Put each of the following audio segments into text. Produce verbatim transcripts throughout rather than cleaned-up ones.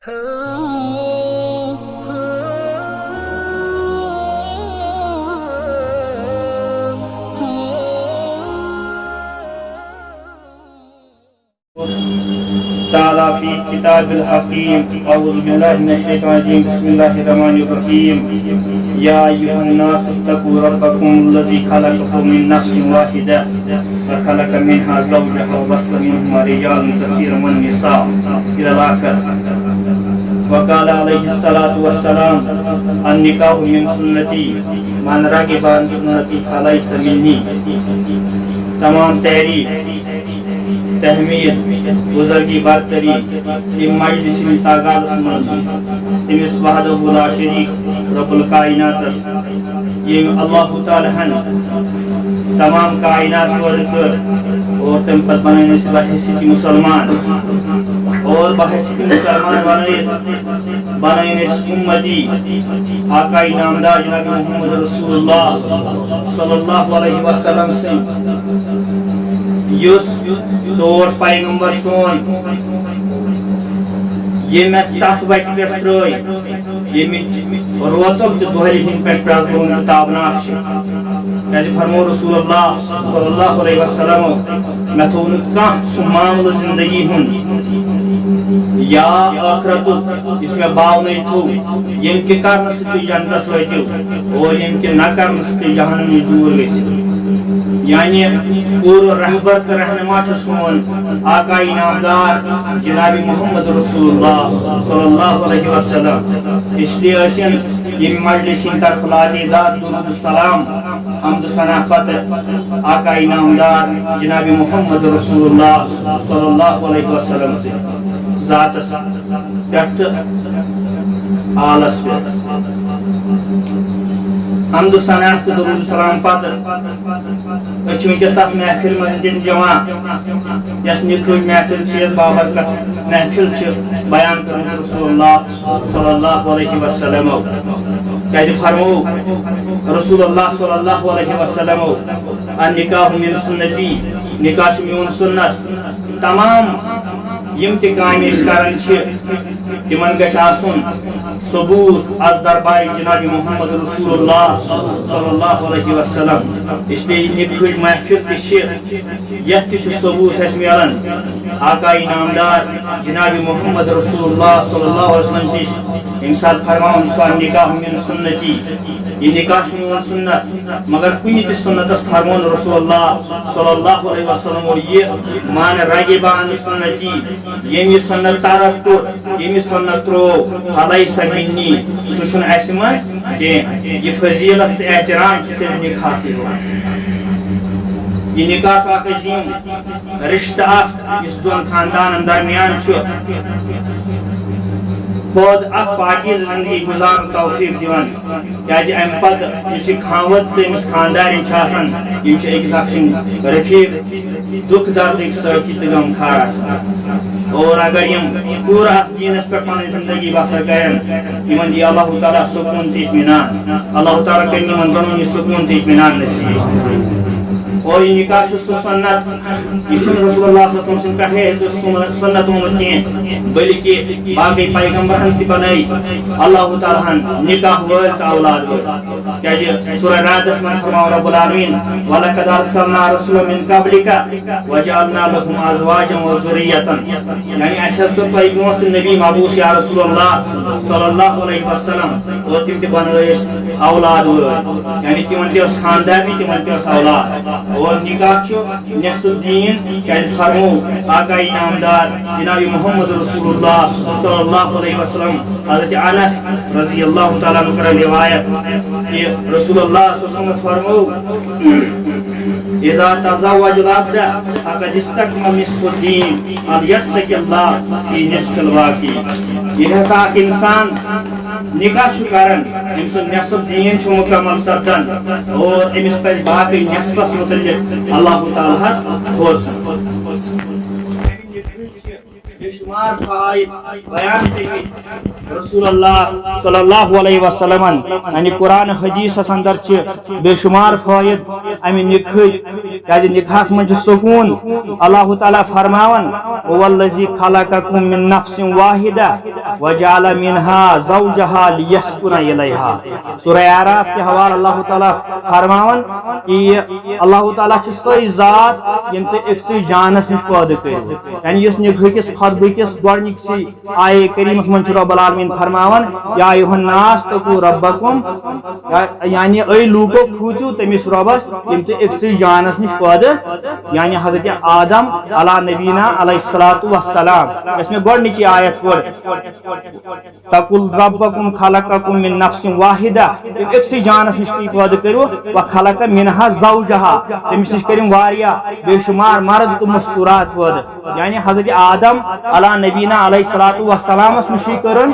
تعالى في كتاب الحكيم. أعوذ بالله من الشيطان الرجيم. بسم الله الرحمن الرحيم. يا أيها الناس اتقوا ربكم الذي خلقكم من نفس واحدة وخلق منها زوجها وبث منهما رجالا كثيرا ونساء إلى الآخر. وقال عليه الصلاة والسلام: النكاح من سنتي، من رغب عن سنتي فليس مني. تمام تعریف، تحمید، بزرگی برتری تمہِ مجلس ساغالس منٛز تٔمِس وحدہ لا شریک رب الکائناتس، ییٚمۍ اللہ تعالیٰ ہن تمام کائنات پٲدٕ کٔر اور تمہِ پتہٕ بنٲوۍ أسۍ بحیثیت مسلمان اور بحیثیت مسلمان بنٲوِتھ بنٲوۍ أسۍ اُمتی آقا نامدار جناب محمد رسول اللہ صلی اللہ علیہ وسلم سٕنٛدۍ، یُس ٹوٹھ پیغمبر سون، ییٚمۍ اَتھ تَتھ وَتہِ پٮ۪ٹھ ترٛٲے، ییٚمِچ روتل تہٕ دۄہلہِ ہٕنٛدۍ پٮ۪ٹھ پرٛزلوُن تہٕ تابناک چھِ۔ کیٛازِ فرموو رسول اللہ صلی اللہ علیہ وسلم، مےٚ تھوٚو نہٕ کانٛہہ سُہ معاملہٕ زندگی ہُنٛد یا ٲخرتُک یُس مےٚ باونَے تھوٚو، ییٚمہِ کہِ کرنہٕ سۭتۍ تُہۍ جنتس وٲتِو اور ییٚمہِ کہِ نہ کرنہٕ سۭتۍ تُہۍ جہنم نِش دوٗر گٔژھِو۔ یعنی پوٗرٕ رہبر تہٕ رہنما چھُ سون آقا انعام دار جناب محمد رسول اللہ صلی اللہ علیہ وسلم۔ اس لیے ٲسِن ییٚمہِ مجلسہِ ہٕنٛدِ طرفہٕ لاتے دار درود السلام، حمد ثنا پتہٕ آقا انعام دار جناب محمد رسول اللہ صلی اللہ علیہ وسلم سٕنٛدِ ذاتس پٮ۪ٹھ تہٕ آلس پٮ۪ٹھ۔ حمد ثنا تہٕ درود سلام پتہٕ أسۍ چھِ وٕنکیٚس تتھ محفل منٛز تہِ جمع، یۄس نِکھٕج محفل چھِ، یۄس بابرکت محفل چھِ بیان کٔرمٕژ رسول اللہ صلی اللہ علیہ وسلم۔ کیٛازِ فرموو رسول اللہ صلی اللہ علیہ وسلم، النکاح من سنتی، نکاح چھُ میون سنت۔ تمام یِم تہِ کامہِ أسۍ کران چھِ، تِمن گژھِ آسُن ثبوت از دربار جناب محمد رسول اللہ صلی اللہ علیہ وسلم۔ اس لیے یہِ نِکھٕج محفل تہِ چھِ، یتھ تہِ چھُ ثبوت اَسہِ میلان آقا انعام دار جناب محمد رسول اللہ صلی اللہ علیہ وسلم نِش، ییٚمہِ ساتہٕ فرماوان چھُ، النکاح من سنتی، یہِ نکاح چھُ میون سنت۔ مگر کُنہِ تہِ سنتس فرمون رسول اللہ صلی اللہ علیہ وسلم اور یہِ، من رغب عن سنتی، ییٚمۍ یہِ سنت ترک کوٚر، ییٚمۍ یہِ سنت ترٛوو، فلیس منی، سُہ چھُنہٕ اَسہِ منٛز کینٛہہ۔ یہِ فضیلت تہٕ احترام چھُ صرف نکاحسٕے یوت۔ یہِ نکاح چھُ اکھ عظیٖم رشتہٕ اکھ، یُس دۄن خاندانن درمیان چھُ پٲدٕ اکھ پاکیزٕ زندگی گُزارنُک توفیق دِوان۔ کیٛازِ اَمہِ پتہٕ یُس یہِ خاوند تہٕ أمِس خاندارِنۍ چھِ آسان، یِم چھِ أکِس اکھ سٕنٛدۍ رفیق، دُکھ دردٕکۍ سٲتھی تہٕ غمخار آسان۔ اور اگر یِم پوٗرٕ اَتھ دیٖنَس پٮ۪ٹھ پَنٕنۍ زندگی بسر کرن، یِمن دی اللہ تعالیٰ سکوٗن تہٕ اطمینان۔ اللہ تعالیٰ کٔرِنۍ یِمن دۄنوٕنی سکوٗن تہٕ اطمینان نصیٖب۔ اور یہِ نکاح چھُ سُہ سُنت، یہِ چھُنہٕ رسول اللہ صلی اللہ علیہ وسلم سٕنٛدِ پٮ۪ٹھے یوت سُنت، سُنت آمُت کینٛہہ، بلکہِ باقٕے پیغمبرن تہِ بنٲے اللہ تعالیٰ ہن نکاح وٲلۍ تہٕ اولاد وٲلۍ۔ کیٛازِ سورہ رعدس منٛز فرماوان رب العالمین، وَلَقَدْ أَرْسَلْنَا رُسُلًا مِنْ قَبْلِكَ وَجَعَلْنَا لَهُمْ أَزْوَاجًا وَذُرِّيَّةً۔ یعنی اَسہِ حظ کٔر تۄہہِ برونٛٹھ تہِ نبی مبعوث یا رسول اللہ صلی اللہ علیہ وسلم، اور تِم تہِ بنٲے أسۍ اولاد وٲلۍ، یعنی تِمن تہِ ٲس خاندارنی، تِمن تہِ ٲس اولاد۔ اور نکاح چھُ نصف دیٖن، کیٛازِ فرموو آقا انعام دار جناب محمد رسول اللہ صلی اللہ علیہ وسلم، حضرت انس رضی اللہ تعالیٰ عنہ کران روایت کہ رسول اللہ صلی اللہ علیہ وسلم فرمو، اذا تزوج العبد فقد استكمل نصف الدين، فليتق الله في نصف الباقي۔ ییٚلہِ ہسا اکھ انسان نکاح چھُ کران، أمۍ سُنٛد نصف دیٖن چھُ مکمل سپدان اور أمِس پزِ باقٕے نصفس متعلق اللہ تعالیٰ ہس کھوژُن۔ شمار فوائد بیان کٔرمٕتۍ رسول اللہ صلی اللہ علیہ وسلمن۔ یعنی قرآن حدیثس اندر چھِ بے شمار فوائد امہِ نکاحٕکۍ، کیازِ نکاحس منٛز چھُ سکوٗن۔ اللہ تعالیٰ فرماوان، "هو الذي خلقكم من نفس واحدة وجعل منها زوجها ليسكن إليها۔" سورہ اعراف کہِ حوالہٕ اللہ تعالیٰ فرماوان کہِ اللہ تعالیٰ چھُ سُے ذات ییٚمۍ تُہۍ أکسٕے جانس نِش پٲدٕ کٔرِو۔ یعنی یُس نکاح کِس خطبہٕ کِس گۄڈٕنِکسٕے آیے کریمس منٛز چھُ رب العالمین فرماوان، "یا ایھا الناس اتقوا ربکم"، یا-، یعنی اے لوٗکو، کھوٗژِو تٔمِس رۄبس ییٚمۍ تُہۍ أکسٕے جانس نِش پٲدٕ، یعنی حضرت آدم علی نبینا علیہ الصلوۃ والسلام، یۄس مےٚ گۄڈٕنِچی آیت پٔر۔ "اتقوا ربکم خلقکم من نفس واحدہ"، تٔمۍ أکسٕے جانس نِش تُہۍ پٲدٕ کٔرِو، "وخلق منها زوجها"، تٔمِس نِش کٔرِم واریاہ بے شمار مرد تہٕ مستورات پٲدٕ۔ یعنی حضرت آدم علی نبینا علیہ الصلوۃ والسلامس نِشی کٔرٕن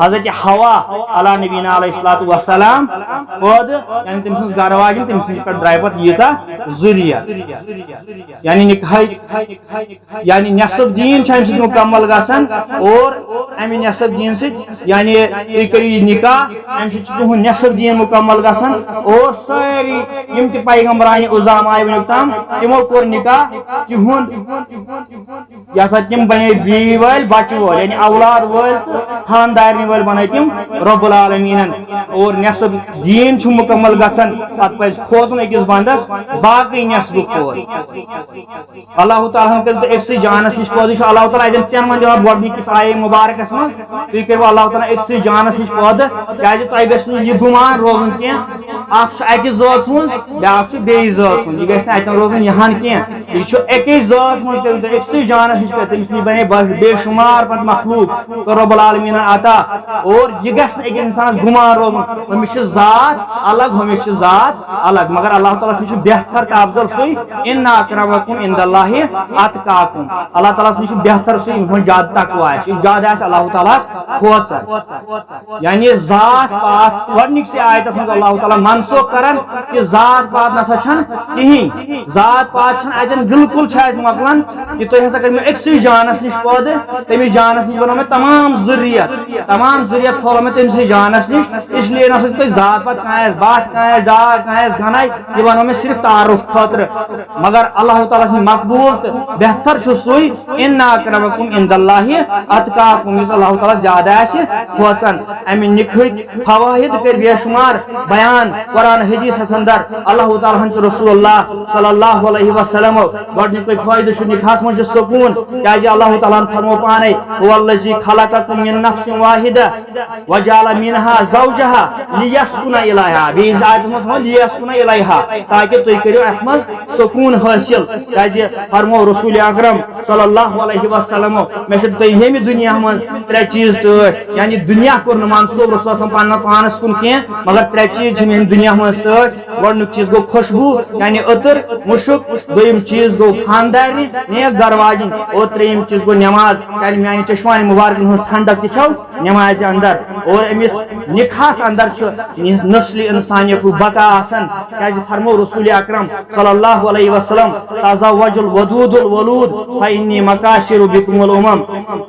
حضرت حوا علی نبینا علیہ الصلوۃ والسلام پٲدٕ، یعنی تٔمۍ سٕنٛز گرٕ واجِنۍ، تٔمۍ سٕنٛدِ پٮ۪ٹھ درٛایہِ پتہٕ ییٖژاہ ذُریت۔ یعنی نکاح، یعنی نصف دین چھُ اَمہِ سۭتۍ مُکمل گژھان، اور اَمہِ نصف دین سۭتۍ، یعنی تُہۍ کٔرِو یہِ نکاح، اَمہِ سۭتۍ چھُ تُہُنٛد نصف دین مُکمل گژھان، اور سٲری یِم تہِ پیغمبرانہِ عظام آیہِ وٕنیُک تام، تِمو کوٚر نکاح، تِہُنٛد یہِ ہسا تِم بنے بیٚیہِ وٲلۍ، بچہٕ وٲلۍ، یعنی اولاد وٲلۍ تہٕ خاندارنہِ وٲلۍ بنے تِم رب العالمینن۔ اور نصف دین چھُ مُکمل گژھان، پتہٕ پزِ کھوژُن أکِس بندس باقٕے نصفہٕ کھوژ۔ اللہ تعالیٰ ہن کٔرِو تُہۍ أکسٕے جانس نِش پٲدٕ، یہِ چھُ اللہ تعالیٰ اتٮ۪ن ژٮ۪ن منٛز دِوان گۄڈٕنِکِس آیے مُبارکس منٛز، تُہۍ کٔرِو اللہ تعالیٰ أکسٕے جانس نِش پٲدٕ، کیازِ تۄہہِ گژھِ نہٕ یہِ گُمان روزُن کینٛہہ، اکھ چھُ اکہِ ذٲژ ہُنٛد، بیاکھ چھُ بیٚیہِ ذٲژ ہُنٛد، یہِ گژھِ نہٕ اتٮ۪ن روزُن یہِ ہن کینٛہہ۔ یہِ چھُ أکِس ذٲژ منٛز تٔمِس، أکسٕے جانس نِش کٔر تٔمِس نِش بنے بے، بے شمار پتہٕ مخلوق کٔر رب العالمینن عطا۔ اور یہِ گژھِ نہٕ أکِس انسانس گُمان روزُن، ہُمِس چھِ ذات الگ، ہُمِس چھِ ذات الگ، مگر اللہ تعالیٰ سٕنٛدِ نِش چھُ بہتر تہٕ افضل سُے، "ان اکرمکم عند اللہ اتقاکم"، اللہ تعالیٰ سٕنٛدِ نِش چھُ بہتر سُے، ییٚمِس منٛز زیادٕ تقویٰ آسہِ، یُس زیادٕ آسہِ اللہ تعالیٰ ہس کھوژان۔ یعنی ذات پات گۄڈنِکسٕے آیتس منٛز اللہ تعالیٰ منسوخ کران کہِ ذات پات نسا چھنہٕ کِہینۍ۔ ذات پات چھنہٕ اتٮ۪ن، بالکل چھِ اتہِ مۄکلان کہِ تُہۍ ہسا کٔرِو مےٚ أکسٕے جانس نِش پٲدٕ، تٔمِس جانس نِش بنوو مےٚ تمام ذُریت، تمام ذُریت پھٲلو مےٚ تٔمسٕے جانس نِش، اس لیے نسا چھِ تُہۍ ذات پات کانٛہہ آسہِ بٹھ، کانٛہہ آسہِ ڈار، کانٛہہ آسہِ گنے، یہِ بنوو مےٚ صرف تعارُف خٲطرٕ۔ مگر اللہ تعالیٰ سٕنٛدِ مقبوٗل تہٕ بہتر چھُ سُے، "ان اکرمکم عند اللہ اتقاکم"، یُس اللہ تعالیٰ زیادٕ آسہِ کھوژان۔ امہِ نِکھٕتۍ فوائد کٔرۍ بے شمار بیان قرآن حدیثس اندر۔ اللہ تعالیٰ ہن تہٕ رسول اللہ صلی اللہ علیہ وسلم گۄڈنیُکُے فٲیدٕ چھُ نکاحس منٛز چھُ سکوٗن، کیازِ اللہ تعالیٰ ہن فرمو پانے، "هو الذي خلقكم من نفس واحدة وجعل منها زوجها ليسكن إليها"، بیٚیِس آیتس منٛز فرمو، "ليسكن إليها"، تاکہِ تُہۍ کٔرِو اتھ منٛز سکوٗن حٲصِل، کیازِ فرمو رسول اکرم صلی اللہ علیہ وسلم، مےٚ چھِ تۄہہِ ییٚمہِ دُنیا منٛز ترٛےٚ چیٖز ٹٲٹھۍ، یعنی دُنیا کوٚر نہٕ منسوب رسول صلی اللہ علیہ وسلم پننہِ پانس کُن کینٛہہ، مگر ترٛےٚ چیٖز چھِ مےٚ ییٚمہِ دُنیا منٛز ٹٲٹھۍ۔ گۄڈٕنیُک چیٖز گوٚو خوشبوٗ، یعنی عطر، مُشُک، دوٚیِم چیٖز گوٚو خاندارنہِ، نیک گرٕ واجِنۍ، اور ترٛیٚیِم چیٖز گوٚو نٮ۪ماز، یعنی میانہِ چشمانہِ مُبارکن ہٕنٛز ٹھنڈک تہِ چھو نمازِ اندر۔ اور أمِس نکاحس اندر چھُ نسلِ انسانیتُک بقا آسان، کیازِ فرمو رسول اکرم صلی اللہ علیہ وسلم، "تزوج الودود الولود فإني مكاثر بكم الأمم"،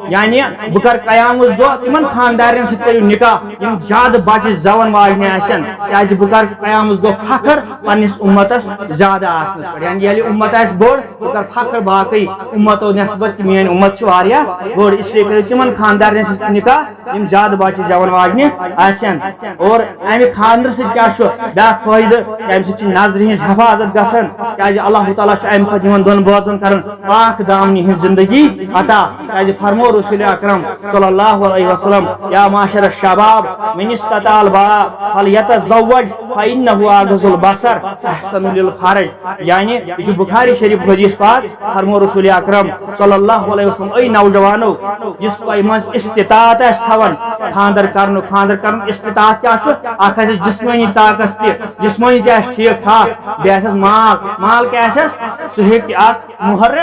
یعنی بہٕ کرٕ قیامت دۄہ تِمن خاندارن سۭتۍ کٔرِو نکاح یِم زیادٕ بچہِ زٮ۪وَن واجنہِ آسن، کیازِ بہٕ کرٕ قیامت دۄہ فخر پننِس امتس زیادٕ آسنس پٮ۪ٹھ، یعنی ییٚلہِ امت آسہِ بٔڑ، بہٕ کرٕ فخر باقٕے امتو نسبت کہِ میٲنۍ امت چھِ واریاہ بٔڑ، اس لیے کٔرِو تِمن خاندارن سۭتۍ نکاح یِم زیادٕ بچہِ زٮ۪وَن واجنہِ آسن۔ اور امہِ خاندرٕ سۭتۍ کیٛاہ چھُ بیٛاکھ فٲیدٕ؟ امہِ سۭتۍ چھِ نظرِ ہٕنٛز حفاظت گژھان، کیٛازِ اللہ تعالیٰ چھُ امہِ پتہٕ یِمن دۄن بٲژن کران پاک دامنی ہٕنٛز زندگی عطا۔ کیٛازِ فرمو رسول اکرم صلی اللہ علیہ وسلم، "يا معشر الشباب من استطاع الباءة فليتزوج فإنه أغض للبصر وأحسن للفرج"، یعنی یہِ چھُ بخاری شریف حدیث پاک، فرمو رسول اکرم صلی اللہ علیہ وسلم، "اے نوجوانو، یُس تۄہہِ منٛز استطاعت آسہِ تھاوان خاندر کرنُک، خاندر کرنُک استطاعت کیٛاہ چھُ؟ اکھ آسہِ جسمٲنی طاقت تہِ، جسمٲنی تہِ آسہِ ٹھیٖک ٹھاک، بیٚیہِ آسٮ۪س مال، مال کیٛاہ آسٮ۪س؟ سُہ ہیٚکہِ اکھ مُہر،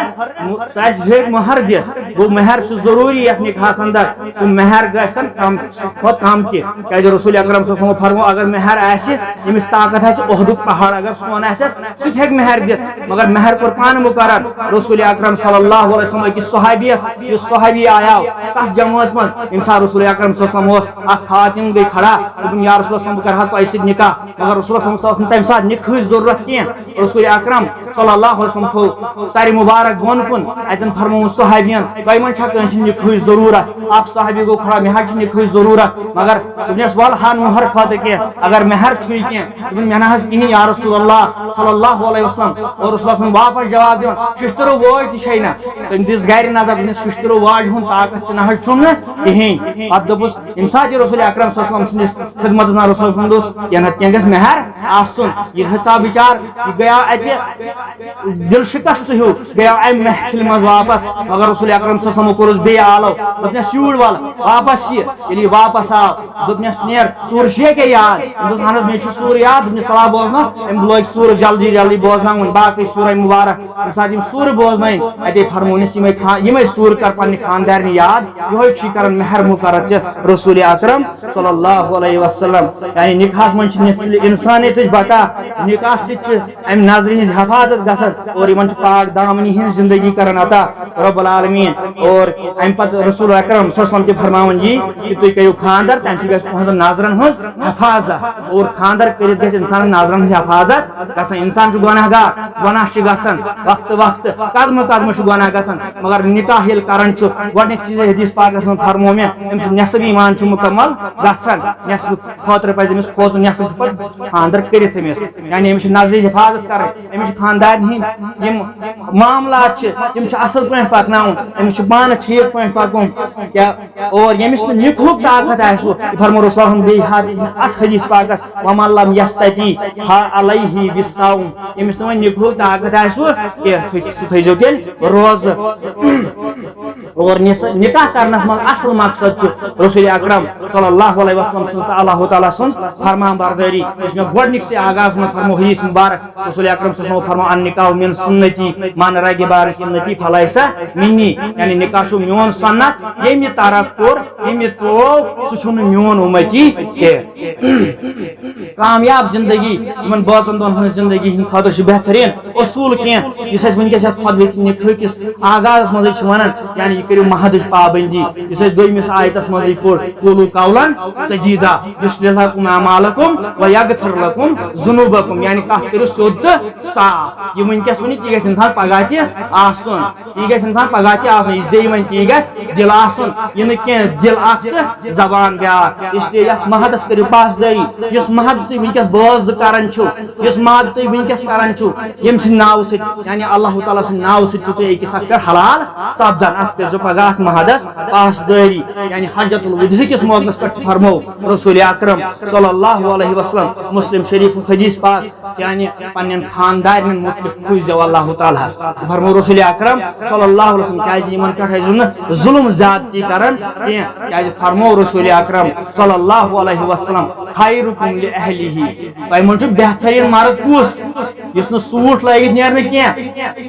سُہ آسہِ ہیٚکہِ مُہر دِتھ، گوٚو مہر چھُ ضروٗری یتھ نکاحس اندر، سُہ مہر گژھِ کم کھۄتہٕ کم تہِ، کیٛازِ رسول اکرم صلی اللہ علیہ وسلم فرمو، اگر مہر آسہِ، ییٚمِس طاقت آسہِ، احدُک پہاڑ اگر سون آسٮ۪س، سُہ تہِ ہیٚکہِ مہر دِتھ، مگر مہر کوٚر پانہٕ مقرر رسول اکرم صلی اللہ علیہ وسلم أکِس صحابیَس، یُس صحابی آیاو تتھ جمٲژ منٛز، ییٚمہِ ساتہٕ رسول اکرم صلی اللہ علیہ وسلم اوس، اکھ خاتون گٔے کھڑا، دوٚپُن، "یا رسول اللہ، بہٕ کرٕ ہا تۄہہِ سۭتۍ نکاح؟" مگر رسول اللہ صلی اللہ علیہ وسلم اوس نہٕ تمہِ ساتہٕ نکاحٕچ ضروٗرت کینٛہہ۔ رسول اکرم صلی اللہ علیہ وسلم تھوٚو سرِ مبارک بۄن کُن، اتٮ۪ن فرمووُن صحابین، "تۄہہِ ما چھا کٲنٛسہِ نکاحٕچ ضروٗرت؟" اکھ صحابی گوٚو کھڑا، "مےٚ حظ چھِ نکاحٕچ ضروٗرت۔" مگر دوٚپنس، "ولہٕ ہا نوہر خٲطرٕ کینٛہہ، اگر مہر چھُے کینٛہہ۔" دوٚپُن، "مےٚ نہ حظ کِہیٖنۍ یا رسول اللہ صلی اللہ علیہ وسلم۔" اور رسول اللہ صلی اللہ علیہ وسلم واپس جواب دِوان، "شِشتٕرو وٲج تہِ چھے نہ۔" تٔمۍ دِژ گرِ نظر، دوٚپنس، "شِشتٕرو واجہِ ہُنٛد طاقت تہِ نہ حظ چھُم نہٕ کِہیٖنۍ۔" پتہٕ دوٚپُس، ییٚمہِ ساتہٕ یہِ رسول اکرم صلی اللہ علیہ وسلم سٕنٛدِس خدمتس منٛز رسول سُنٛد اوس، کینٛہہ نتہٕ کینٛہہ گژھِ مہر آسُن۔ یہِ ہسا بِچار، یہِ گٔیاو اتہِ دِل شکست ہیوٗ، گٔیاو امہِ محفلہِ منٛز واپس۔ مگر رسول اکرم صلی اللہ علیہ وسلمو کوٚرُس بیٚیہِ آلو، دوٚپنس، "یوٗرۍ وَل، واپس یہِ۔" ییٚلہِ یہِ واپس آو، دوٚپنس، "نیر، سورٕ چھُ یے کیٛاہ یاد؟" دوٚپنس، "اہن حظ، مےٚ چھُ سورٕ یاد۔" دوٚپنس، "تَلہ بوزناو، أمۍ لوگ سورٕ جلدی جلدی بوزناوُن، باقٕے سورہ مبارک۔" ییٚمہِ ساتہٕ یِم سورٕ بوزنٲوِن، اتے فرموونس، یِمے خا-، یِمے سورٕ کر پننہِ خاندارنہِ یاد، یِہوے چھُے کران مہر مقرر ژےٚ رسول اکرم صلی اللہ علیہ وسلم۔ یعنی نکاحس منٛز چھِ نسل انسانیتٕچ بقا، نکاح سۭتۍ چھِ امہِ نظرِ ہٕنٛز حفاظت گژھان اور یِمن چھُ پاک دامنی ہٕنٛز زندگی کران عطا رب العالمین۔ اور امہِ پتہٕ رسول اکرم صلی اللہ علیہ وسلم تہِ فرماوان یی کہ تُہۍ کٔرِو خاندر، تمہِ سۭتۍ گژھِ تُہنٛزن نظرن ہٕنٛز حفاظت۔ اور خاندر کٔرِتھ گژھِ انسانن نظرن ہٕنٛز حفاظت گژھان۔ انسان چھُ گۄناہ گار، گۄناہ چھِ گژھان وقتہٕ وقتہٕ، قدمہٕ قدمہٕ چھُ گۄناہ گژھان، مگر نکاح ییٚلہِ کران چھُ، گۄڈٕنیتھ چھِ حدیث پاکس منٛز فرموو مےٚ، أمۍ سُنٛد نٮ۪صٕف ایمان چھُ مُکمل گژھان۔ نٮ۪صٕف خٲطرٕ پَزِ أمِس کھوژُن، نٮ۪صٕف چھُ پَتہٕ خانٛدر کٔرِتھ أمِس۔ یعنی أمِس چھِ نظرِ حفاظت کَرٕنۍ، أمِس چھِ خانٛدارنہِ ہِنٛدۍ یِم معاملات چھِ، تِم چھِ اَصٕل پٲٹھۍ پَکناوُن، أمِس چھُ پانہٕ ٹھیٖک پٲٹھۍ پَکُن۔ کیٛاہ، اور ییٚمِس نہٕ نِکہُک طاقت آسہِ، یہِ فرموو رسول اکرم بیٚیہِ حد اَتھ حدیث پاکَس، "ومن لم یستطع فعلیہ بالصوم"، ییٚمِس نہٕ وۄنۍ نِکہُک طاقت آسہِ کینٛہہ، سُہ، سُہ تھٲیزیو تیٚلہِ روزٕ۔ اور نس-، نکاح کرنس منٛز اصل مقصد چھُ رسول اکرم صلی اللہ علیہ وسلم سٕنٛز تہٕ اللہ تعالیٰ سٕنٛز فرمان بردٲری۔ یُس مےٚ گۄڈٕنِکسٕے آغاز منٛز فرمو حدیث مبارک، رسول اکرم صلی اللہ علیہ وسلم فرمو، "النکاح من سنتی، من رغب عن سنتی فلیس منی"، یعنی نکاح چھُ میون سنت، ییٚمۍ یہِ ترک کوٚر، ییٚمۍ یہِ تروو، سُہ چھُنہٕ میون اُمتی کینٛہہ۔ کامیاب زندگی، یِمن بٲژن دۄن ہٕنٛز زندگی ہٕنٛدِ خٲطرٕ چھُ بہتریٖن اصوٗل کینٛہہ، یُس اَسہِ وٕنکیٚس یَتھ خۄطبہٕ کِس آغازس منٛزٕے چھِ وَنان، یعنی یہِ کٔرِو محدٕچ پابندی، یُس اَسہِ دوٚیمِس آیتس منٛزٕے پوٚر، "قولوا قولا سدیدا یصلح لکم اعمالکم و یغفر لکم ذنوبکم"، یعنی کتھ کٔرِو سیوٚد تہٕ صاف۔ یہِ وٕنکیٚس ؤنِتھ، یہِ گژھِ انسان پگاہ تہِ آسُن۔ یہِ گژھِ انسان پگاہ تہِ آسُن، یہِ زیٚیہِ وۄنۍ تہِ، یہِ گژھِ دِل آسُن، یہِ نہٕ کینٛہہ دِل اکھ تہٕ زبان بیٛاکھ۔ اس لیے یتھ محدس کٔرِو پاسدٲری، یُس محد تُہۍ وٕنکیٚس بٲژ زٕ کران چھِو، یُس محد تُہۍ وٕنکیٚس کران چھِو، ییٚمہِ سٕنٛدِ ناوٕ سۭتۍ، یعنی اللہ تعالیٰ سٕنٛدِ ناوٕ سۭتۍ چھِو تُہۍ أکِس اکھ پٮ۪ٹھ حلال سپدان۔ اتھ کٔرۍزیو پگاہ اتھ محدس پاسدٲری، یعنی حجۃ الوداع کِس موقعس پٮ۪ٹھ فرمو رسول اکرم صلی اللہ علیہ وسلم، مسلم شریفُک حدیث پاک، یعنی پننٮ۪ن خاندارنٮ۪ن متعلق کھوٗژزیو اللہ تعالیٰ ہس۔ فرمو رسول اکرم صلی اللہ علیہ وسلم، کیازِ یِمن پٮ۪ٹھ ٲسۍزیو نہٕ ظلم زیادتی کران کینٛہہ، کیازِ فرمو رسول اکرم صلی اللہ علیہ وسلم، "خیرکم لأہلہ"، تۄہہِ منٛز چھُ بہتریٖن مرد کُس؟ یُس نہٕ سوٗٹ لٲگِتھ نیرِ نہٕ کینٛہہ،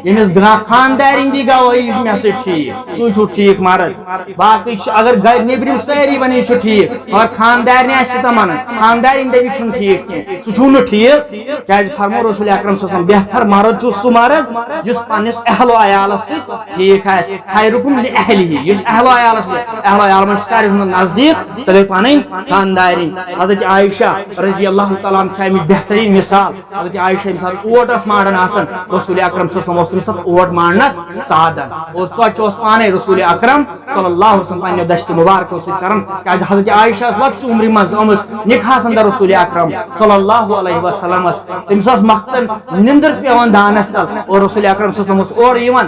ییٚمِس گا-، خاندارِنۍ دی گوٲہی، یہِ چھُ مےٚ سۭتۍ ٹھیٖک، سُے چھُ ٹھیٖک مرد۔ باقٕے چھِ، اگر گرِ نیٚبرِم سٲری وَنن، یہِ چھُ ٹھیٖک، مگر خاندارنہِ آسہِ سُہ تہِ وَنان، خاندارِنۍ دَپہِ، "یہِ چھُنہٕ ٹھیٖک کینٛہہ، سُہ چھُنہٕ ٹھیٖک"، کیٛازِ فرموو رسول اکرم صلی اللہ علیہ وسلم، "بہتر مرد چھُ سُہ مرد یُس پننِس اہل و عیالس سۭتۍ ٹھیٖک آسہِ، خیرکم لأہلہ"، یُس اہل و عیالس سۭتۍ، اہل و عیال منٛز چھِ ساروی ہُنٛد نزدیٖک، سۄ گٔے پنٕنۍ خاندارِنۍ۔ حضرت عائشہ رضی اللہ تعالیٰ عنہ چھِ اَمِچ بہتریٖن مثال۔ حضرت عائشہ ییٚمہِ ساتہٕ اوٹ ٲس مانڈان آسان، رسول اکرم صلی اللہ علیہ وسلم اوس تَمہِ ساتہٕ اوٹ مانڈنس سعادن۔ اور ژۄچہِ اوس پانے رسول اکرم صلی اللہ علیہ وسلم پننہِ دستِ مبارکو سۭتۍ کران، کیازِ حضرت عائشہ ٲس لۄکچہِ عمرِ منٛز آمٕژ نکاحس اندر رسول اکرم صلی اللہ علیہ وسلمس۔ تٔمِس ٲس وقتن نِندٕر پٮ۪وان دانس تل، اور رسول اکرم صلی اللہ علیہ وسلم اوس اورٕ یِوان،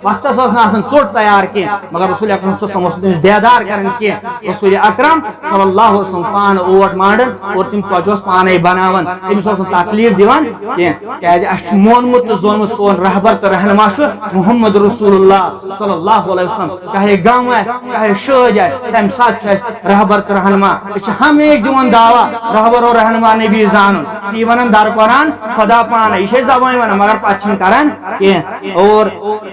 وقتس ٲس نہٕ آسان ژوٚٹ تیار کینٛہہ، مگر رسول اکرم صلی اللہ علیہ وسلم اوس تٔمِس بیدار کران کینٛہہ۔ رسول اکرم صلی اللہ علیہ وسلم پانہٕ اوٹ مانڈان اور تِم ژۄچہِ اوس پانے بناوان، تٔمِس اوس نہٕ تکلیف دِوان کینٛہہ، کیازِ اَسہِ چھُ مونمُت تہٕ زونمُت، سون رہبر تہٕ رہنما چھُ محمد رسول اللہ صلی اللہ علیہ وسلم۔ چاہے غم آسہِ، چاہے شٲدۍ آسہِ، تمہِ ساتہٕ چھُ اَسہِ رہبر تہٕ رہنما۔ أسۍ چھِ ہمیشہِ دِوان دعویٰ، رہبر و رہنما نبی زانُن۔ یہِ ونان در قرآن خدا پانے، یہِ چھِ أسۍ زبٲنۍ ونان، مگر پتہٕ چھِنہٕ کران کینٛہہ۔ اور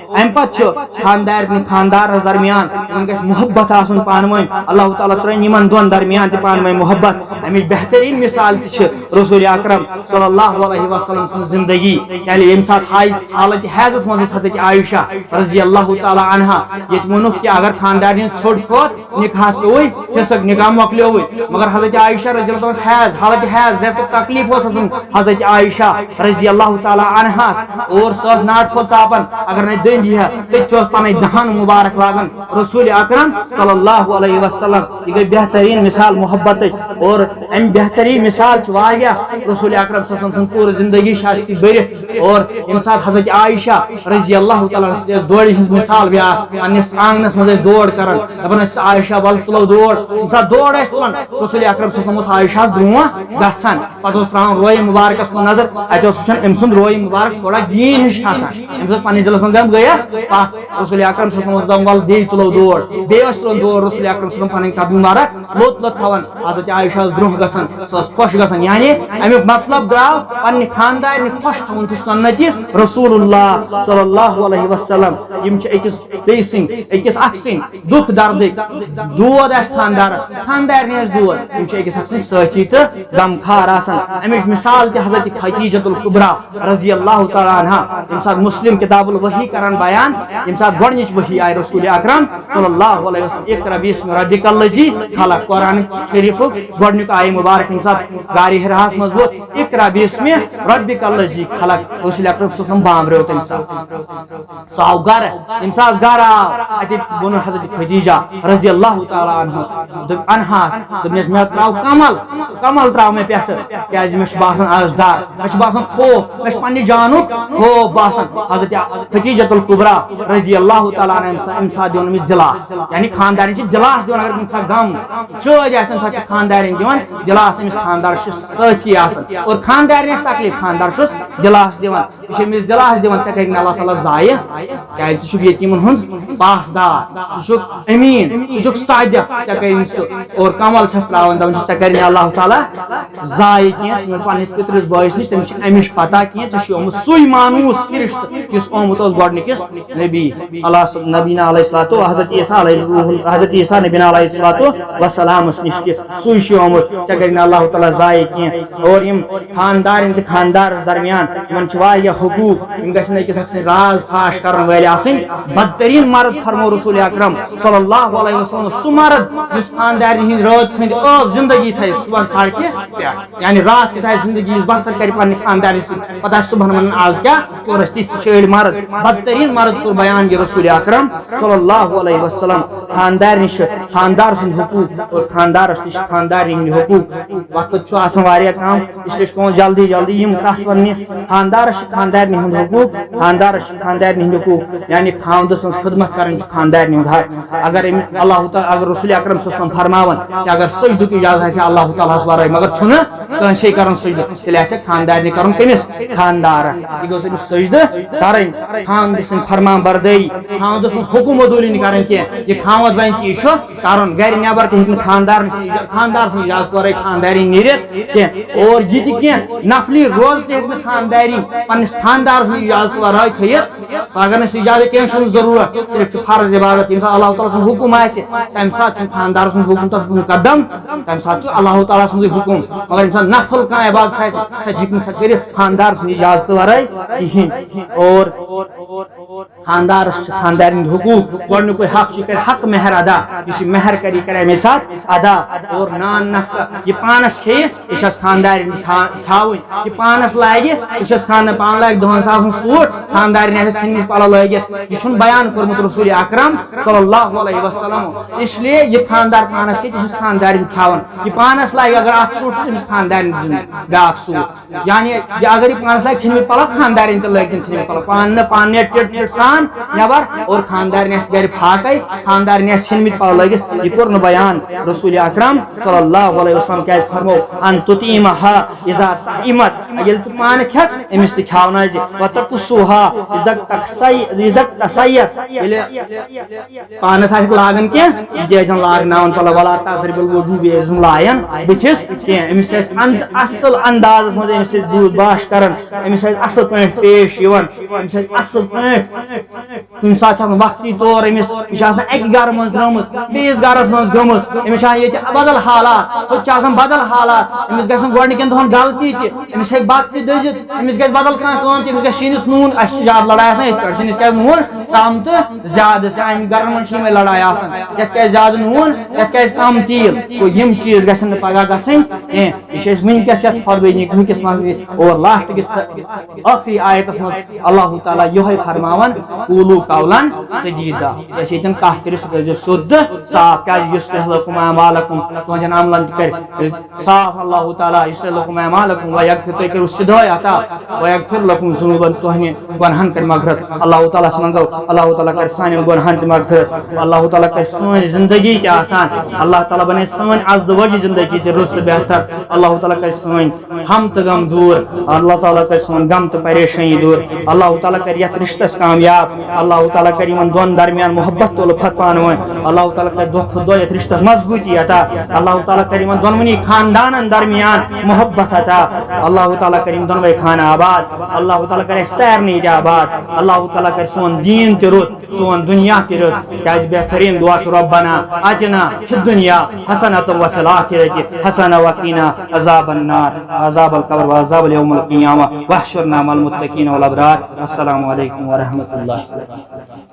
امہِ پتہٕ چھُ خاندار، خاندارس درمیان یِمن گژھِ محبت آسُن پانہٕ ؤنۍ۔ اللہ تعالیٰ ترٲوِن یِمن دۄن درمیان تہِ پانہٕ ؤنۍ محبت۔ اَمِچ بہتریٖن مثال تہِ چھِ رسول اکرم صلی اللہ علیہ وسلم سٕنٛز زندگی۔ یعنی ییٚمہِ ساتہٕ حال-، حالت حیضس منٛز ٲس حضرت عائشہ رضی اللہ تعالیٰ عنہا، ییٚتہِ ووٚنُکھ کہِ اگر خانٛدارنہِ ہٕنٛز ژھوٚٹ کھوٚت، نکاحس پیوٚوُے حصہٕ، نکاح مۄکلیووُے۔ مگر حضرت عائشہ رضی اللہ عنہا ٲس حیض، حالت حیض، رٮ۪تُک تکلیٖف اوس آسان حضرت عائشہ رضی اللہ تعالیٰ عنہا، اور سۄ ٲس ناٹہِ پھوٚل ژاپان، اگر نہٕ دٔنٛدۍ یی ہا، تٔتھۍ اوس پنٕنۍ دہن مبارک لاگان رسول اکرم صلی اللہ علیہ وسلم۔ یہِ گٔے بہتریٖن مثال محبتٕچ، اور امہِ بہتریٖن مثال چھِ واریاہ۔ رسول اکرم صلی اللہ علیہ وسلم سٕنٛز پوٗرٕ زندگی چھِ اَتھ سۭتۍ بٔرِتھ، اور ییٚمہِ ساتہٕ حضرت عائشہ رضی اللہ تعالیٰ عنہا سۭتۍ ٲس ڈوڈِ ہٕنٛز مثال بیٛاکھ، پننِس آنگنس منٛز ٲسۍ دور کران، دپان ٲسۍ، "عائشہ، ول تُلو دور۔" ییٚمہِ ساتہٕ دور ٲسۍ تُلان، رسول اکرم صلی اللہ علیہ وسلم اوس عائشہ ہس برونٛہہ گژھان، پتہٕ اوس ترٛاوان روے مبارکس کُن نظر، اتہِ اوس وٕچھان أمۍ سُنٛد روے مبارک تھوڑا گیٖن ہِش چھِ آسان، أمِس ٲس پننہِ دِلس منٛز گٔمٕژ گٔیس پتھ۔ رسول اکرم صلی اللہ علیہ وسلم اوس دپان، "ول دِیِو تُلو دور۔" بیٚیہِ ٲسۍ تُلان دور رسول اکرم صلی اللہ علیہ وسلم پنٕنۍ قدم مبارک لوٚت لوٚت تھاوان۔ حضرت عائشہ ٲس برونٛہہ گژھان، سۄ ٲس خۄش گژھان۔ یعنی امیُک مطلب درٛاو، پننہِ خانٛدارنہِ خۄش تھاوُن چھُ سنتِ رسول اللہ صلی اللہ علیہ وسلم۔ یِم چھِ أکِس بیٚیہِ سٕنٛدۍ، أکِس اکھ سٕنٛدۍ دُکھ دردٕکۍ دود آسہِ خانٛدارن، خانٛدارنہِ آسہِ دود، یِم چھِ أکِس اکھ سٕنٛدۍ سٲتھی تہٕ غمخار آسان۔ امیِچ مثال تہِ حضرت خدیجۃ الکبریٰ رضی اللہ تعالیٰ عنہا، ییٚمہِ ساتہٕ مسلم کتاب الوحی کران بیان، ییٚمہِ ساتہٕ گۄڈنِچ وحی آیہِ رسول اکرم صلی اللہ علیہ وسلم، "اقرأ باسم ربک الذی خلق"، قرآن شریفُک گۄڈنیُک آیہِ مبارک، ییٚمہِ ساتہٕ غارِ حراہس منٛز ووت، "اقرأ باسم ربک الذی خلق"، رسول اکرم صلی اللہ علیہ وسلم بامبریو تمہِ ساتہٕ۔ سُہ آو گرٕ، ییٚمہِ ساتہٕ گرٕ آو، اَتہِ ووٚن حضرت خدیجہ رضی اللہ تعالیٰ عنہ، دوٚپ، عنہا، دوٚپنَس، "مےٚ ترٛاو کمل، کمل ترٛاو مےٚ پٮ۪ٹھٕ، کیٛازِ مےٚ چھُ باسان آز ڈر، مےٚ چھُ باسان خوف، مےٚ چھُ پننہِ جانُک خوف باسان۔" حضرت خدیجۃ الکبریٰ رضی اللہ تعالیٰ عنہا، أمۍ ساتہٕ دِوان أمِس دِلاس، یعنی خانٛدارِنۍ چھِ دِلاس دِوان، اگر کُنہِ ساتہٕ غم شٲدۍ آسہِ، تَمہِ ساتہٕ چھِ خانٛدارِنۍ دِوان دِلاس، أمِس خانٛدار چھُ سٲتھی آسان، اور خانٛدارِنۍ آسہِ تکلیٖف، خانٛدار چھُس دِلاس دِوان۔ یہِ چھُ أمِس دِلاس دِوان، "ژےٚ کَرِ نہٕ اللہ تعالیٰ ضایع، کیٛازِ ژٕ چھُکھ یتیٖمن ہُنٛد پاسدار، ژٕ چھُکھ امیٖن، ژٕ چھُکھ صادق، ژےٚ کَرِ نہٕ سُہ۔" اور کمل چھَس ترٛاوان، دَپان چھِ، "ژےٚ کَرِ نہٕ اللہ تعالیٰ ضایع کینٛہہ، ژٕ یِمَن پنٛنِس پِترِس بٲیِس نِش، تٔمِس چھِ اَمِچ پتہ کینٛہہ، ژےٚ چھُے آمُت سُے مانوٗس فرشتہٕ، یُس آمُت اوس گۄڈٕنِکِس نبی، اللہ ص-، نبینا علیہ الصلوۃ و حضرت عیسیٰ علیہ الروح ال-، حضرت عیسیٰ نبینا علیہ الصلوۃ والسلامس نِش تہِ، سُے چھُے آمُت، ژےٚ کَرِ نہٕ اللہ تعالیٰ ضایع کینٛہہ۔" اور یِم خانٛدارِنۍ تہٕ خانٛدارس درمیان، یِمن چھِ واریاہ حقوٗق، یِم گژھن أکِس اکھ سٕنٛدۍ راز فاش کرن وٲلۍ آسٕنۍ۔ بدتریٖن مرد، فرمو رسول اکرم صلی اللہ علیہ وسلم، سُہ مرد یُس خانٛدارِنۍ ہٕنٛدۍ رٲژ ہٕنٛدۍ ٲو زندگی تھایہِ صبحن سڑکہِ پٮ۪ٹھ، یعنی راتھ تہِ تھایہِ زندگی، یُس بسر کرِ پننہِ خانٛدارِنۍ سۭتۍ، پتہٕ آسہِ صبحن ونان، "آز کیٛاہ کوٚر اَسہِ؟" تِتھۍ تہِ چھِ أڑۍ مرد۔ بدتریٖن مرد کوٚر بیان یہِ رسول اکرم صلی اللہ علیہ وسلم۔ خانٛدارِنۍ چھِ خانٛدار سٕنٛدۍ حقوٗق اور خانٛدارس تہِ چھِ خانٛدارِنۍ ہٕنٛدۍ حقوٗق۔ وقت چھُ آسان واریاہ کم، اس لیے چھُ پٮ۪وان جلدی جلدی یِم کتھ وننہِ۔ خانٛدارس چھِ خانٛدارِنہِ ہُنٛد حقوٗق، خانٛدارس چھِ خانٛدارِنہِ ہٕنٛدۍ حقوٗق، یعنی خاوندٕ سٕنٛز خدمت کرٕنۍ چھِ خانٛدارِنہِ ہُنٛد حق۔ اگر أمۍ اللہ تعالیٰ، اگر رسول اکرم صلی اللہ علیہ وسلم فرماوان کہ اگر سجدُک اجازت آسہِ اللہ تعالیٰ ہس ورٲے، مگر چھُنہٕ کٲنٛسے کرُن سجدٕ، تیٚلہِ آسہِ خانٛدارنہِ کرُن کٔمِس؟ خانٛدارس۔ یہِ گوٚژھ أمِس سجدٕ کرٕنۍ، خاوندٕ سٕنٛز فرمان بردٲری، خاوندٕ سٕنٛز حکم عدوٗلی نہٕ کرٕنۍ کینٛہہ۔ یہِ خاوند ونہِ کہِ یہِ چھُ کرُن۔ گرِ نٮ۪بر تہِ ہیٚکہِ نہٕ خانٛدارن سٕنٛز اجا-، خانٛدار سٕنٛز اجازت ورٲے خانٛدارِنۍ نیٖرِتھ کینٛہہ۔ اور یہِ تہِ کینٛہہ نفلی روزٕ تہِ ہیٚکہِ نہٕ خانٛدارِنۍ پننِس خانٛدار سٕنٛز اجازت ورٲے تھٲیِتھ۔ اگر نہٕ سُہ اجازت کینٛہہ چھُنہٕ ضروٗرت، صرف چھُ فرض عبادت، ییٚمہِ ساتہٕ اللہ تعالیٰ سُنٛد حُکُم آسہِ، تَمہِ ساتہٕ چھُنہٕ خانٛدار سُنٛد حُکُم تَتھ مُقدم، تَمہِ ساتہٕ چھُ اللہ تعالیٰ سُنٛدُے حُکُم۔ مگر ییٚمہِ ساتہٕ نفل کانٛہہ عبادت آسہِ، سۄ تہِ ہیٚکہِ نہٕ سۄ کٔرِتھ خانٛدار سٕنٛدِ اجازتہٕ ورٲے کِہیٖنۍ۔ اور خانٛدارس چھِ خانٛدارِنۍ ہٕنٛدۍ حقوٗق۔ گۄڈٕنیُکُے حق چھُ، یہِ کرِ حق مہر ادا۔ یُس یہِ مہر کرِ، یہِ کرِ اَمے ساتہٕ ادا۔ اور نان نفقہٕ، یہِ پانس کھیٚیہِ، یہِ چھَس خانٛدارِنۍ تھا-، تھاوٕنۍ۔ یہِ پانس لاگہِ، یہِ چھَس خانٛدار، پانہٕ لاگہِ دَہن ساسن سوٗٹ، خانٛدارِنۍ آسٮ۪س ژھیٚنمٕتۍ پَلو لٲگِتھ۔ یہِ چھُنہٕ بیان کوٚرمُت رسول اکرم صلی اللہ علیہ وسلم۔ اس لیے یہِ خانٛدار پانس کھیٚیہِ، یہِ چھَس خانٛدارِنۍ کھیٚوان۔ یہِ پانس لاگہِ اگر اکھ سوٗٹ چھُ، أمِس خانٛدارِنۍ دیُن بیٛاکھ سوٗٹ۔ یعنی یہِ اگر یہِ پانس لاگہِ ژھیٚنمٕتۍ پَلو، خانٛدارِنۍ تہِ لٲگۍ تِم ژھیٚنمٕتۍ پَلو۔ پانہٕ نہٕ، پانہٕ نیرِ ٹِٹ ٹِٹ سان نٮ۪بر اور خانٛدارِنۍ آسہِ گرِ فاقے، خانٛدارِنۍ آسہِ ژھیٚنمٕتۍ پَلو لٲگِتھ۔ یہِ کوٚر نہٕ بیان رسول اکرم صلی اللہ علیہ وسلم۔ کیٛازِ فرمو، "ان تطعمها اذا طعمت"، ییٚلہِ ژٕ پانہٕ کھٮ۪کھ، أمِس تہِ کھیاونٲوزِ۔ "وتکسوها اذا اکتسیت"، اذا اکتسیت، ییٚلہِ پانس آسہِ لاگان کینٛہہ، یہِ تہِ ٲسۍ زن لاگناوان پلو، "ولا تضرب الوجوہ"، بیٚیہِ ٲسۍ زن لایان بٕتھِس کینٛہہ۔ أمِس ٲسۍ اند-، اصل اندازس منٛز أمِس سۭتۍ بوٗز باش کران، أمِس ٲسۍ اصل پٲٹھۍ پیش یِوان، أمِس ٲسۍ اصل پٲٹھۍ۔ کُنہِ ساتہٕ چھِ آسان وقتی طور أمِس، یہِ چھِ آسان اکہِ گرٕ منٛز درٛٲمٕژ، بیٚیِس گرس منٛز گٔمٕژ، أمِس چھِ آسان ییٚتہِ بدل حالات، ہُتہِ چھِ آسان بدل حالات، أمِس گژھن گۄڈٕنِکٮ۪ن دۄہن غلطی تہِ، أمِس ہیٚکہِ بتہٕ تہِ دٔزِتھ، أمِس گژھِ بدل کانٛہہ کٲم تہِ، أمِس گژھِ سِنِس نوٗن، اَسہِ چھِ زیادٕ لڑایہِ آسان یِتھ پٲٹھۍ، سِنِس کیٛازِ نوٗن؟ کم تہٕ زیادٕ۔ سانہِ گرن منٛز چھِ یِمے لڑایہِ آسان، یتھ کیازِ زیادٕ نوٗن، یتھ کیازِ کم تیٖل۔ گوٚو، یِم چیٖز گژھن نہٕ پگاہ گژھٕنۍ کینٛہہ۔ یہِ چھِ أسۍ وٕنکیٚس یتھ فربٲیی کُہکِس منٛز أسۍ اور لاسٹ کِس ٲخری آیتس منٛز اللہ تعالیٰ یِہوٚے فرماوان، "قولوا قولا سدیدا"۔ یۄس ییٚتٮ۪ن کتھ کٔرِو، سُہ کٔرۍزیو سیوٚد تہٕ صاف، کیازِ یصلح لکم اعمالکم، تُہنٛدٮ۪ن عملن تہِ کرِ صاف اللہ تعالیٰ، یصلح لکم اعمالکم و یغفر، تُہۍ کٔرِو سیدھے عطا، و یغفر لکم ذنوبکم، تُہنٛدِ گۄنہن کٔرۍ مغفرت۔ اللہ تعالیٰ ہس منٛگو، اللہ تعالیٰ کرِ سانٮ۪ن گۄنہن تہِ مغفرت، اللہ تعالیٰ کرِ سٲنۍ زندگی تہِ آسان، اللہ تعالیٰ بنٲے سٲنۍ از دۄہ وجہِ زندگی تہِ رٕژ تہٕ بہتر، اللہ تعالیٰ کرِ سٲنۍ ہم تہٕ غم دوٗر، اللہ تعالیٰ کرِ سون غم تہٕ پریشٲنی دوٗر، اللہ تعالیٰ کرِ یتھ رشتس کامیاب، اللہ تعالیٰ کرِ یِمن دۄن درمیان محبت تہٕ الفت پانہٕ ؤنۍ، اللہ تعالیٰ کرِ دۄہ کھۄتہٕ دۄہ یتھ رشتس مضبوٗطی عطا، اللہ تعالیٰ کرِ یِمن دۄنوٕنی خاندانن درمیان محبت عطا، اللہ تعالیٰ کرِ یِم دۄنوے خانہٕ آباد، اللہ تعالیٰ کرِ اسہِ سارنٕے ییٚتہِ آباد، اللہ تعالیٰ کرِ سون دیٖن تہِ رُت، سون دُنیا تہِ رُت، کیازِ بہتریٖن دُعا چھُ ربنا آتنا فی الدنیا حسنة وفی الآخرة حسنة وقنا عذاب النار، عذاب القبر وعذاب یوم القیامہ، واحشرنا مع المتقین والابرار۔ السلام علیکم ورحمۃ اللہ۔